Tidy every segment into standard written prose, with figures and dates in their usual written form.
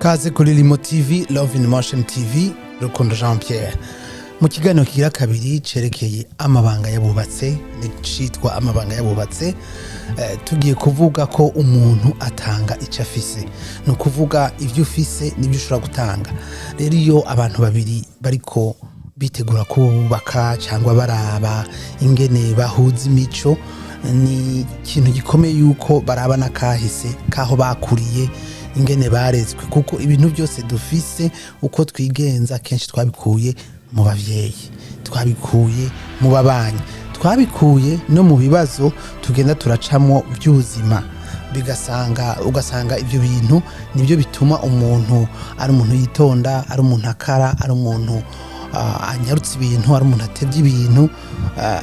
Kaze kuri Limo TV, Love in Motion TV, Rukundo Jean Pierre. Mu kiganiro kigira kabiri cerekeye amabanga y'abubatse, nicitwa amabanga y'abubatse, tugiye kuvuga ko umuntu atanga icyo afise, ni ukuvuga ibyo ufise nibyo ushobora gutanga. Rero iyo abantu babiri bariko bitegura kubaka cyangwa baraba ingene bahuza imico, ni ikintu gikomeye yuko baraba n'akahise k'aho bakuriye, ingene barezwe, kuko ibintu byose dufise, uko twigenza, kenshi twabikuye mu bavyeyi, twabikuye mu babanyi, twabikuye no mu bibazo tugenda turacamwo by'ubuzima. Bigasanga ugasanga ibyo bintu nibyo bituma umuntu ari umuntu yitonda, ari umuntu akara, ari umuntu anyarutse ibintu, ari umuntu atevye ibintu,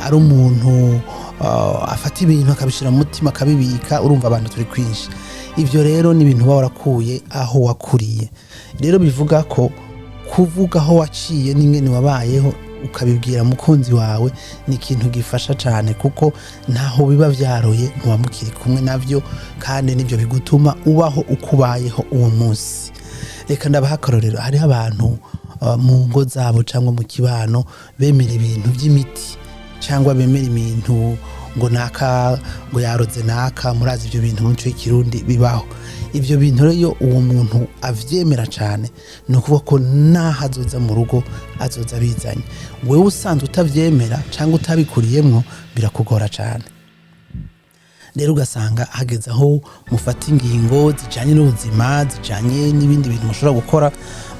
ari umuntu afata ibintu akabishyira mu mutima, akabibika. Urumva abantu turi kwinshi. Ibyo rero ni ibintu uba warakuye aho wakuriye. Rero bivuga ko kuvuga aho waciye n'ingene wabayeho, ukabibwira mukunzi wawe, ni ikintu gifasha cyane, kuko ntaho biba vyaroye muba mukiri kumwe navyo, kandi nibyo bigutuma ubaho uko ubayeho uwo munsi. Reka ndabaha akarorero. Hariho abantu mu ngo zabo cyangwa mu kibano bemera ibintu by'imiti, cyangwa bemera ibintu ngo naka ngo yaroze naka. Murazi ibyo bintu mu mico y'ikirundi bibaho. Ibyo bintu rero, iyo uwo muntu avyemera cyane, ni ukuvuga ko naho azoza mu rugo azoza abizanye. Wewe usanzwe utavyemera cyangwa utabikuriyemwo, birakugora cyane. Rero ugasanga hageze aho mufata ingingo zijanye n'ubuzima, zijanye n'ibindi bintu mushobora gukora,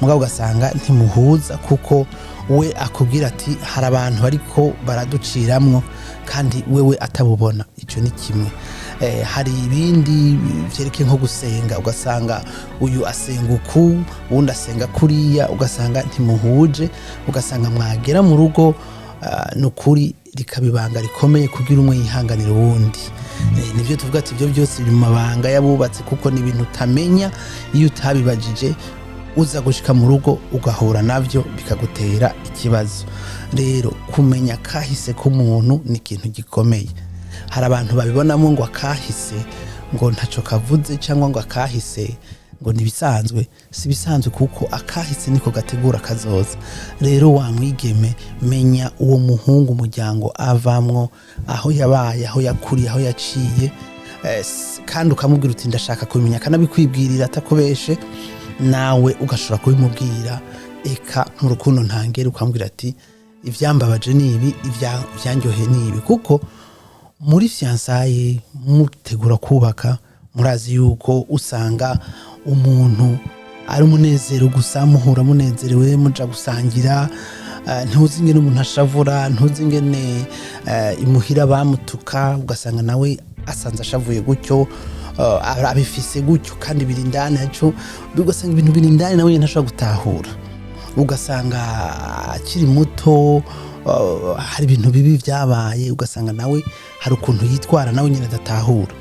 mugabo ugasanga ntimuhuza, kuko we akubwira ati hari abantu bariko baraduciramwo, kandi wewe atabubona. Icyo ni kimwe. Hari ibindi vyerekeye nko gusenga, ugasanga uyu asenga uku, uwundi asenga kuriya, ugasanga ntimuhuje, ugasanga mwagera mu rugo, ni ukuri rikaba ibanga rikomeye kugira umwe yihanganira uwundi. Nibyo tuvuga ati ibyo byose biri mu mabanga y'abubatse, kuko ni ibintu utamenya iyo utabibajije. Uza gushika mu rugo ugahura navyo, bikagutera ikibazo. Rero kumenya kahise k'umuntu ni ikintu gikomeye. Hari abantu babibonamo ngo akahise ngo ntaco kavuze, cyangwa ngo akahise ngo ntibisanzwe. Si bisanzwe, kuko akahise niko gategura kazoza. Rero wa mwigeme, menya uwo muhungu, umuryango avamwo, aho yabaye, aho yakuriye, aho yaciye, kandi ukamubwira uti ndashaka kubimenya, akanabikwibwirira atakubeshe, nawe ugashobora kubimubwira. Eka mu rukundo ntangere, ukamubwira ati ivyambabaje ni ibi, ivyandyoheye ni ibi, kuko muri fiançailles mutegura kubaka, murazi yuko usanga umuntu ari umunezero gusa, muhura munezerewe, muja gusangira, ntuzi ingene umuntu ashavura, ntuzi ingene imuhira bamutuka, ugasanga nawe asanze ashavuye gutyo, abifise gutyo, kandi biri indani haco. Ugasanga ibintu biri indani nawe nyene ntashobora gutahura. Ugasanga akiri muto, hari ibintu bibi byabaye, ugasanga nawe hari ukuntu yitwara nawe nyine adatahura.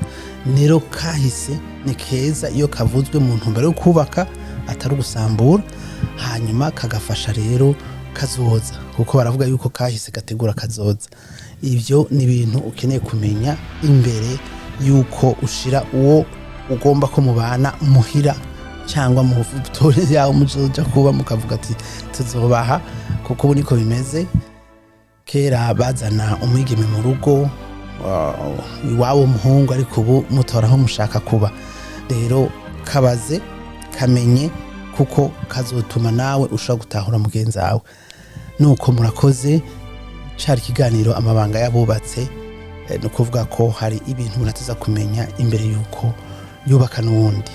Rero kahise ni keza iyo kavuzwe mu ntumbero yo kubaka, atari ugusambura, hanyuma kagafasha rero kazoza, kuko baravuga yuko kahise gategura kazoza. Ibyo ni ibintu ukeneye kumenya imbere yuko ushira uwo ugomba ko mubana muhira, cyangwa mu tore yawe muzoja kuba, mukavuga ati tuzobaha, kuko ubu niko bimeze. Kera bazana umwigeme mu rugo iwabo umuhungu, ariko ubu mutora aho mushaka kuba. Rero kabaze, kamenye, kuko kazotuma nawe ushobora gutahura mugenzi wawe. Nuko murakoze. Cari ikiganiro amabanga y'abubatse. Ni ukuvuga ko hari ibintu umuntu atuza kumenya imbere yuko yubaka n'uwundi.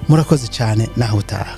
Murakoze cyane, naho utaha.